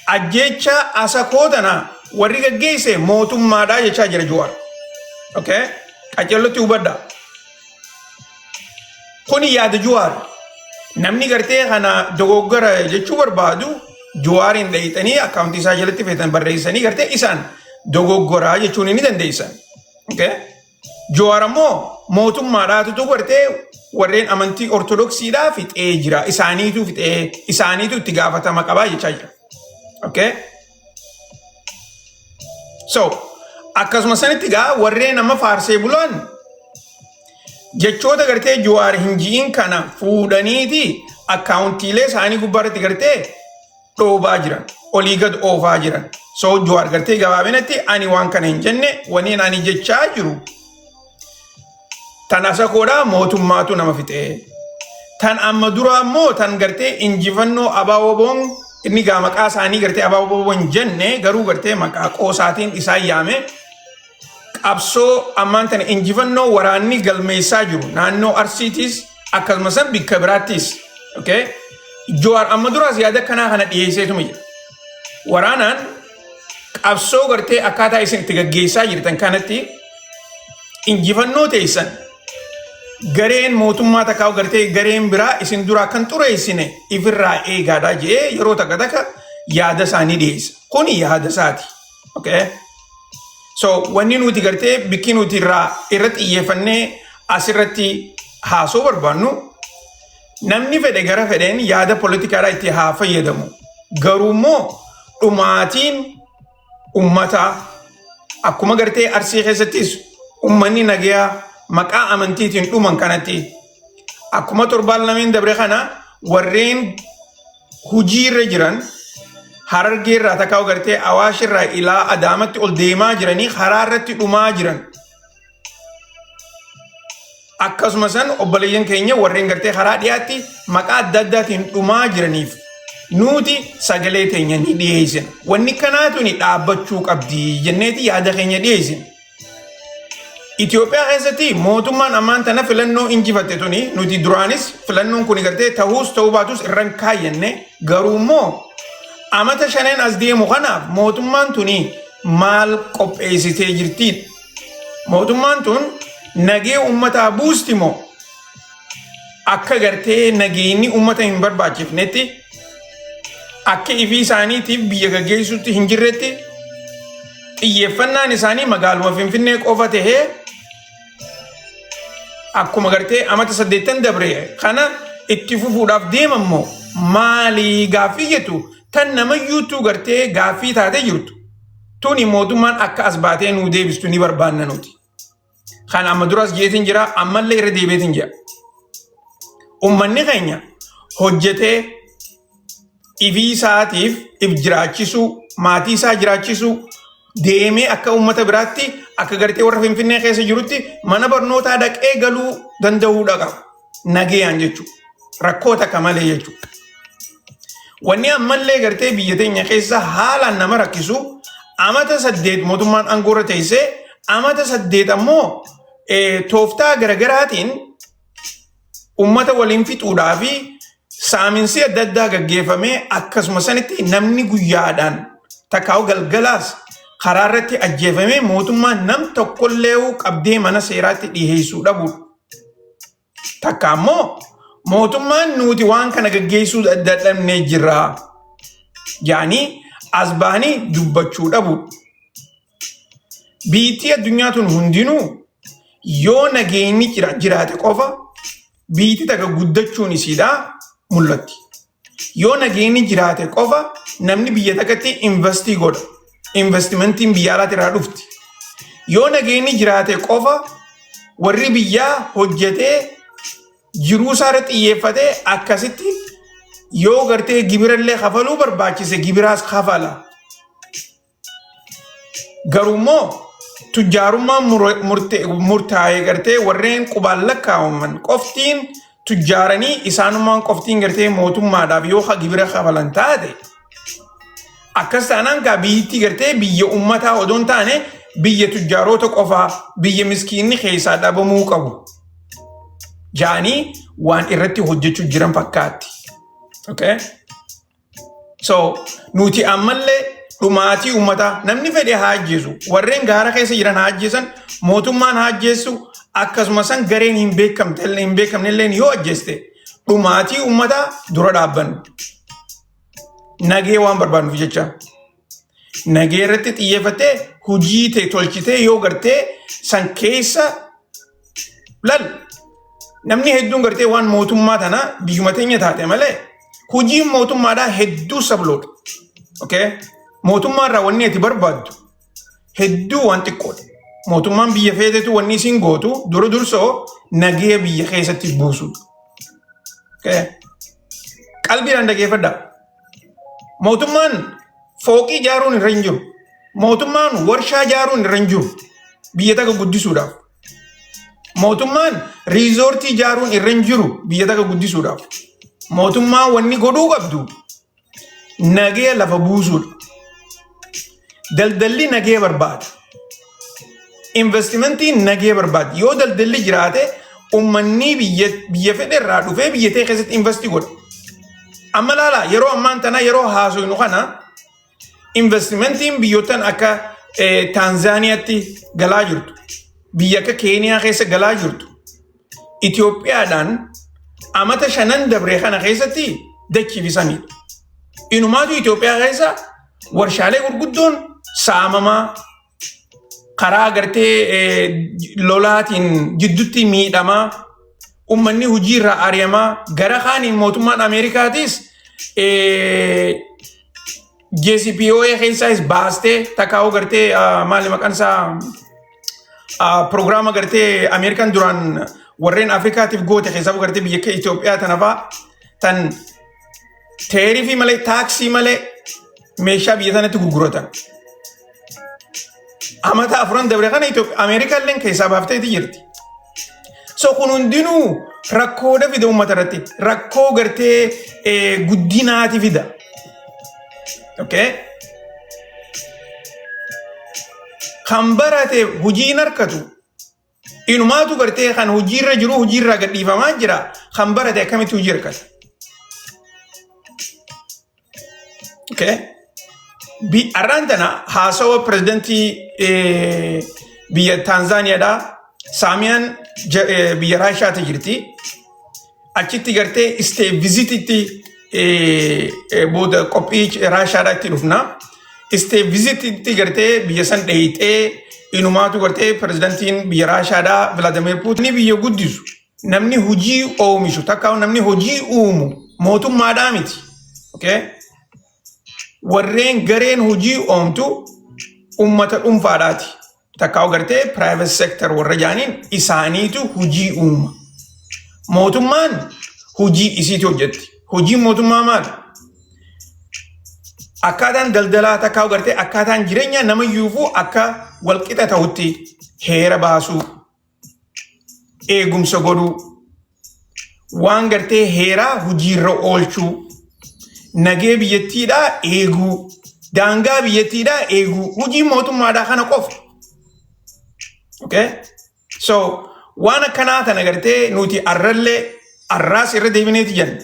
Ajjeechaa Asakoo tana warri gaggeesse mootummaadha jechaa jira Jawaar. Okay? Qacellotti hubadhaa. Kuni yaada Jawaar. Namni gartee kana dogoggora jechuu barbaadu Jawaariin dhayixanii akkaawuntii isaa jalatti feetan barreessanii gartee isaan dogoggoraa jechuun ni dandeessan. Okay? Jawaar ammoo mootummaadhaatutu gartee warreen amantii Ortodoksiidhaa fixee jira. Isaaniitu fixee isaaniitu itti gaafatama qabaa jechaa jira. Okay? So, akkasuma sanitti gaa warreen amma faarsee bulan jechoota gartee Jawaar hin ji'in kana fuudhaniiti akkaawuntiilee isaanii gubbaarratti gartee dhoobaa jiran, olii gad oofaa jiran. So Jawaar gartee gabaabinatti ani waan kana hin jenne, waniin ani jechaa jiru tan Asakoodhaa mootummaatu nama fixee. Tan amma duraa immoo tan gartee injifannoo ABO-WBOn inni gaa maqaa isaanii gartee ABO-WBOn hin jenne, garuu gartee maqaa qoosaatiin isaan yaame, qabsoo ammaan tana injifannoo waraanni galmeessaa jiru naannoo Arsiitiis akkasumas san bikka biraattis. Okay? Jawaar amma duraas yaada kanaa kana dhiyeesseetuma jira. Waraanaan qabsoo gartee akkaataa isin itti gaggeessaa jirtan kanatti injifannoo teessan gareen mootummaa takkaa gartee gareen biraa isin duraa kan xureessine ifirraa eegaadha jedhee yeroo takka takka yaada isaanii dhiyeessa. Kuni yaada isaati. Okay? So wanni nuti gartee bikki nuti irraa irratti xiyyeeffannee asirratti haasoo barbaannu, namni fedhe gara fedheen yaada poolitikaadhaa itti haa fayyadamu. Garuu immoo dhumaatiin ummataa akkuma gartee Arsii keessattis ummanni nagayaa maqaa amantiitiin dhuman kanatti, akkuma torbaan lameen dabre kana warreen hujiirra jiran Harargeerraa takkaa gartee Awaashirraa ilaa Adaamatti ol deemaa jiranii karaa irratti dhumaa jiran. Akkasuma san obboleeyyan keenya warreen gartee karaa dhiyaatti maqaa adda addaatiin dhumaa jiraniif nuti sagalee teenya ni dhiyeessina. Wanni kanaatu ni dhaabbachuu qabdi jenneeti yaada keenya dhiyeessina. Itoophiyaa keessatti mootummaan ammaan tana filannoo injifatte tuni, nuti duraanis filannoon kun gartee ta'uus ta'uu baatus irra hin kaayyanne, garuu immoo amata shaneen as deemu kanaaf mootummaan tuni maal qopheessitee jirtiidha. Mootummaan tun nagee uummataa buusti moo akka gartee nageenyi uummata hin barbaachifnetti, akka ifii isaaniitiif biyya gaggeessuutti hin jirretti, xiyyeeffannaan isaanii magaaluma Finfinnee qofa tahee akkuma gartee amata 80 dabre kana itti fufuudhaaf deemammoo maalii gaaffii jettu tan namayyuutu gartee gaaffii taatee jirtu. Tuni mootummaan akka as baatee nuu deebistu ni barbaanna nuti. Kan amma duras jeetiin jira, ammallee irra deebiitiin jira. Uummanni keenya hojjetee ifii isaatiif if jiraachisuu, maatii isaa jiraachisuu, deemee akka uummata biraatti, akka gartee warra Finfinnee keessa jirutti mana barnootaa dhaqee galuu danda'uudha qaba. Nagayaan jechuudha. Rakkoo takka malee jechuudha. Wanni ammallee gartee biyya teenya keessa haalaan nama rakkisu, amata 8 mootummaan aangoorra teessee, amata 8 ammoo tooftaa garagaraatiin ummata waliin fixuudhaa fi saaminsi adda addaa gaggeeffamee, akkasuma sanitti namni guyyaadhaan takkaa'u galgalaas karaa irratti ajjeefamee mootummaan nam tokkollee qabdee mana seeraatti dhiheessuu dhabuudha. Takka ammoo mootummaan nuti waan kana gaggeessuu dadhabnee jirra jaanii as bahanii dubbachuu dhabuudha. Biittii addunyaa tun hundinuu yoo nageenyi jiraate qofa biitti takka guddachuun isiidhaa mul'atti. Yoo nageenyi jiraate qofa namni biyya takkatti invest godha. Investimentiin biyya alaatti irraa dhufti. Yoo nageenyi jiraate qofa warri biyyaa hojjetee jiruu isaa irratti xiyyeeffatee akkasitti yoo gartee gibirallee kafaluu barbaachise gibiraas kafala. Garuu immoo tujjaarummaan murtaa'ee gartee warreen qubaan lakkaa'aman qoftiin tujjaaranii isaanummaan qoftiin gartee mootummaadhaaf yoo gibira kafalan taate, akkas taanaan gaa biyyittii gartee biyya uummataa odoo hin taane biyya tujjaaroota qofaa, biyya miskiinni keessaa dhabamuu qabu jaanii waan irratti hojjechuu jiran fakkaatti. Okay? So nuti ammallee dhumaatii uummataa namni fedhe haa ajjeesu, warreen gaara keessa jiran haa ajjeesan, mootummaan haa ajjeessu, akkasuma san gareen hin beekamte hin beekamne yoo ajjeeste, dhumaatii uummataa dura dhaabbannu. Nagee waan barbaadnuuf jecha. Nagee irratti xiyyeeffattee hojii ta'e tolchitee yoo gartee san keessa lal, namni hedduun gartee waan mootummaa tana biyyuma teenya taate malee hojiin mootummaadhaa hedduu sabloodha. Okay? Mootummaa irraa wanni ati barbaaddu hedduu waan xiqqoodha. Mootummaan biyya feetetu wanni isin gootu dura dursoo nagee biyya keessatti buusudha. Okay? Qalbiidhaan dhageeffadhaa. Mootummaan fooqii ijaaruun irra hin jiru. Mootummaan warshaa ijaaruun irra hin jiru. Biyya takka guddisuudhaaf. Mootummaan riizoortii ijaaruun irra hin jiru biyya takka guddisuudhaaf. Mootummaan wanni godhuu qabdu nagee lafa buusuudha. Daldalli nagee barbaada. Investimentiin nagee barbaada. Yoo daldalli jiraate, uummanni biyya fedhe irraa dhufee biyya ta'e keessatti invest godha. Amma laala, yeroo ammaan tana yeroo haasofnu kana investimentiin biyyoottan akka Taanzaaniyaatti galaa jirtu. Biyya akka Keeniyaa keessa galaa jirtu. Itoophiyaadhaan amata 5n dabre kana keessatti dachii fi samiidha. Inumaatu Itoophiyaa keessa warshaalee gurguddoon saamamaa, karaa gartee lolaatiin jidduutti miidhamaa, uummanni hojii irraa ari'amaa, gara kaaniin mootummaan Ameerikaatis JCPOA keessaas baastee takkaa'uu gartee maali maqaan isaa, piroogiraama gartee Ameerikaan duraan warreen Afrikaatiif goote keessaa gartee biyya akka Itoophiyaa tana fa'aa tan teerifii malee, taaksii malee meeshaa biyya sanatti gurguratan. Amata 4n dabre kana Ameerikaan illee keessaa baafteeti jirti. So kun hundinuu rakkoodha fida uummata irratti. Rakkoo gartee guddinaati fida. Okay? Kan barate hojii hin harkatu. Inumaatu gartee kan hojiirra jiru hojiirraa gadhiifamaa jira. Kan barate akkamitti hojii harkata? Okay? Har'aan tana haasawa pirezidantii biyya Taanzaaniyaadhaa Saamiyaan biyya Raashaati jirti. Achitti gartee state visititti booda qophii Raashaadhaa itti dhufna. State visititti gartee biyya san dheeyxee inumaatu gartee pirezidantiin biyya Raashaadhaa Vilaadimir Puutin biyya guddisu, namni hojii oomishu takka namni hojii uumu mootummaadhaa miti. Okay? Warreen gareen hojii oomtu ummata dhuunfaadhaati. Takka gartee private sector warra jaaniin isaaniitu hojii uuma. Mootummaan hojii isiitu hojjetti. Hojiin mootummaa maali? Akkaataan daldalaa takka gartee akkaataan jireenya nama iyyuufuu akka walqixa ta'utti heera baasuu, eegumsa godhuu, waan gartee heeraa hojiirra oolchuu, nagee biyyattiidhaa eeguu, daangaa biyyattiidhaa eeguu, hojii mootummaadhaa kana qofa. Okay? So waan akkanaa tana gartee nuti arrallee arraas irra deebineeti jenna.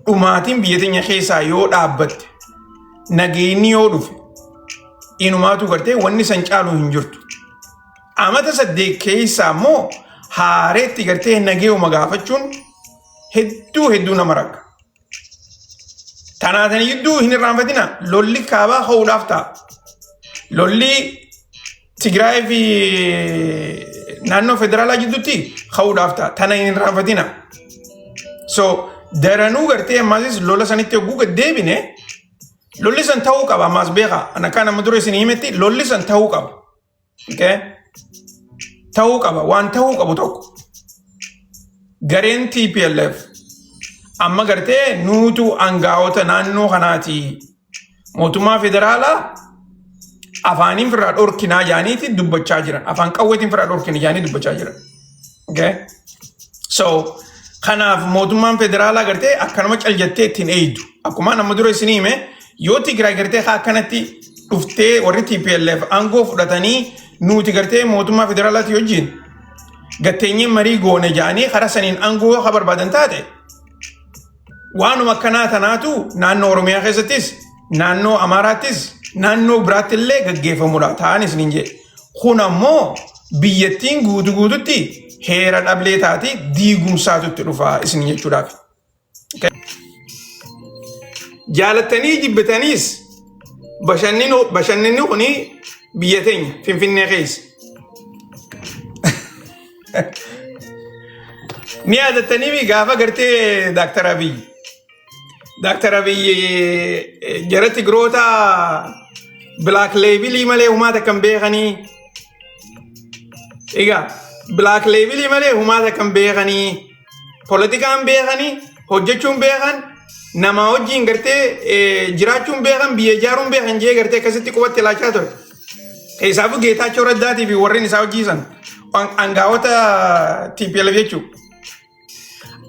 Dhumaatiin biyya teenya keessaa yoo dhaabbatte, nageenyi yoo dhufe, inumaatu gartee wanni san caalu hin jirtu. Amata 8 keessaa immoo haareetti gartee nageuma gaafachuun hedduu hedduu nama rakka. Tanaatan gidduu hin irraanfatina, lolli kaabaa ho'uudhaaf ta'a. Lolli Tigraay fi naannoo federaalaa gidduutti ka'uudhaaf ta'a. Tana hin irraanfatina. So daranuu gartee ammaas lola sanitti yogguu gad deebine, lolli san ta'uu qaba ammaas beekaa. Ana akka nama dura isin himetti lolli san ta'uu qaba. Okay? Ta'uu qaba, waan ta'uu qabu tokko. Gareen TPLF amma gartee nuutu aangaa'ota naannoo kanaati, mootummaa federaalaa afaaniin firraa dhorkinaa jaaniiti dubbachaa jiran. Afaan qawweetiin firraa dhorkina jaanii dubbachaa jiran. Okay? So kanaaf mootummaan federaalaa gartee akkanuma caljattee ittiin eeydu. Akkuma nama dura isin hime, yoo Tigraay gartee haa akkanatti dhuftee warri TPLF aangoo fudhatanii nuti gartee mootummaa federaalaati wajjin gatteenyee marii goone jaanii karaa saniin aangoo yoo barbaadan taate Waanuma akkanaa tanaatu naannoo Oromiyaa keessattis, naannoo Amaaraattis, naannoo biraatti illee gaggeeffamudha ta'an isiniin jedhe. Kun ammoo biyyattiin guutuu guututti heera dhablee taati diigumsaatu itti dhufa isin jechuudhaaf. Jaalattanii jibbitaniis bashannanni kun biyya teenya Finfinnee keessa. Ni yaadattanii gaafa gartee Daaktar Abiy. Daaktar Abiy jara Tigiroota Black Labelii malee humaata kan beekanii. Egaa Black Labelii malee humaata kan beekanii poolitikaan beekanii hojjechuun beekan namaa wajjin gartee jiraachuun beekan biyya ijaaruun beekan jee gartee akkasitti qubatti laachaa ture. Keessaafuu Geetaachoo Raddaatii fi warreen isaa hojjiisan angaa'ota TPLF jechuudha.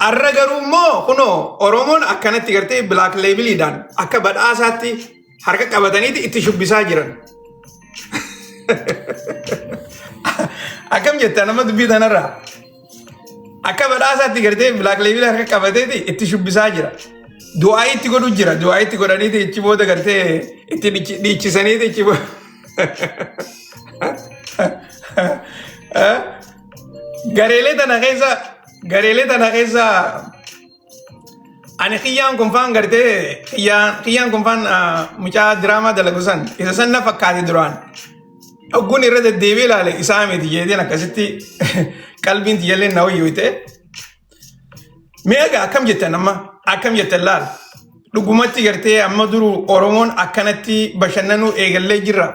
Arra garuu immoo kunoo Oromoon akkanatti gartee Black Labeliidhaan akka badhaasaatti harka qabataniiti itti shubbisaa jiran. Akkam jetta nama dubbii tanarraa? Akka badhaasaatti gartee Black Label harka qabateeti itti shubbisaa jira. Du'aa itti godhu jira. Du'aa itti godhaniiti ichi booda gartee itti dhiichisaniiti ichi booda. Gareelee tana keessa gareelee tana keessa ani kiyyaan kun faan gartee kiyyaan kun faan mucaa diraamaa dalagu san isa san na fakkaate duraan. Ogguun irra deddeebi'ee ilaale isaa miti jeetiin akkasitti qalbiin tiyyallee na hoyyooyte. Mee egaa akkam jettan amma akkam jettan laal dhugumatti gartee amma duru Oromoon akkanatti bashannanuu eegallee jirra.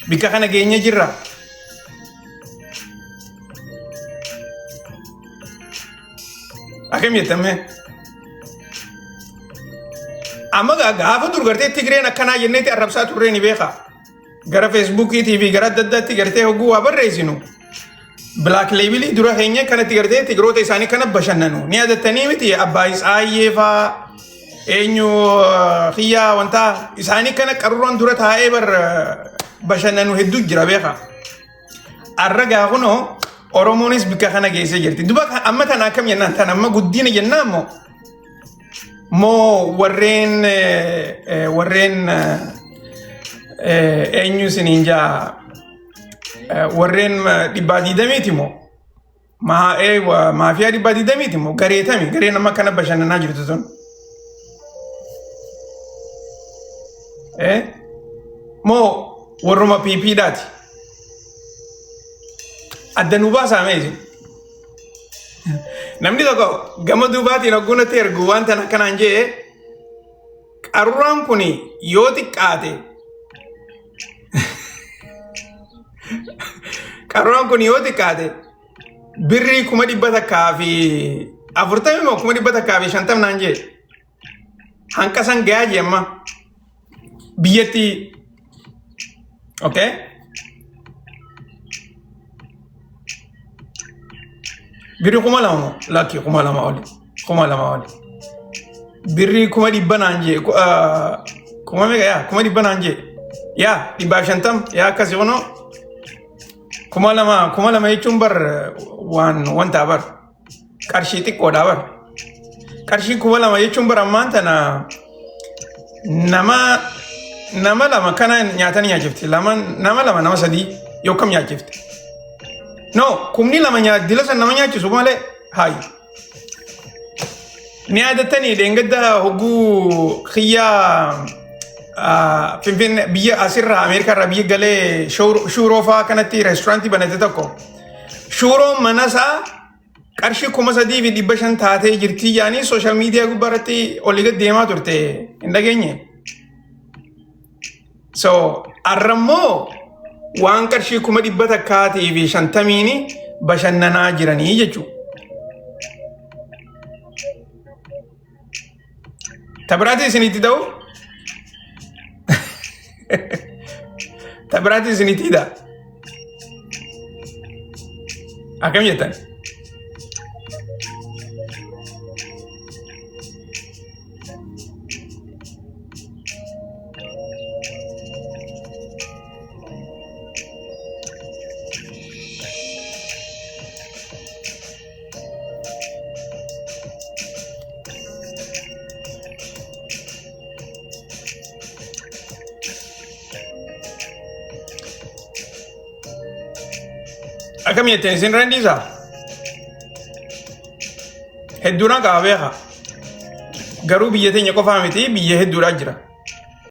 Bikka kana geenye jirra. Akkam jettan mee? Amma gaafa dur gartee Tigreen akkanaa jenneeti arrabsaa turree ni beeka. Gara Feesbuukiitii fi gara adda addaatti gartee hogguu waa barreessinu. Black Labelii dura keenya kanatti gartee Tigroota isaanii kana bashannanu. Ni yaadattanii miti Abbaay Tsaayyee faa eenyu kiyyaa wantaa isaanii kana qaruuraan dura taa'ee bar bashannanu hedduu jira beeka. Arra gaa kunoo Oromoonis bikka kana geessee jirti. Duba amma tana akkam jennaan tana amma guddina jennaan moo moo warreen warreen eenyu isiniin jaa warreen dhibbaa diidamiiti moo maafiyaa dhibbaa diidamiiti moo gareetami gareen amma kana bashannanaa jirtu sun. Moo warruma PPdhaati. Adda nu baasaa mee isin. Namni tokko gama duubaatiin hogguu natti ergu waan tana akkanaan jee qaruuraan kun yoo xiqqaate qaruuraan kun yoo xiqqaate birrii 140,000 moo 150,000 naan jee hanqa san gayaa jee amma biyyatti okay birrii 2,000 moo lakki 2,000 oli 2,000 oli birrii 100,000 naan jee kuma meeqa yaa 100,000 naan jee yaa 150 yaa akkasi kunoo 2,000 2,000 jechuun bar waan wanta bar qarshii xiqqoodha bar qarshii 2,000 jechuun bar ammaan tana nama nama lama kana nyaatanii nyaachifti lama nama lama nama sadii yoo kam nyaachifti no 2,000 dila san nama nyaachisu malee haayi ni yaadattanii dheengadda hogguu kiyyaa Finfinnee biyya asirraa Ameerikaa irraa biyya galee shuuroo fa'aa kanatti reesturaantii banate tokko shuuroon mana isaa qarshii 3,500 taatee jirtii yaanii sooshaal miidiyaa gubbaa irratti olii gad deemaa turte hin dhageenye. So arrammoo waan qarshii 150,000 bashannanaa jiranii jechuudha. Tabiraati isinitti ta'u? Tabiraati isinitti hidha. Akkam jettan? Akkam jetteen isin randiisaa? Hedduudhaan qaba beekaa. Garuu biyya teenya qofaa miti, biyya hedduudhaa jira.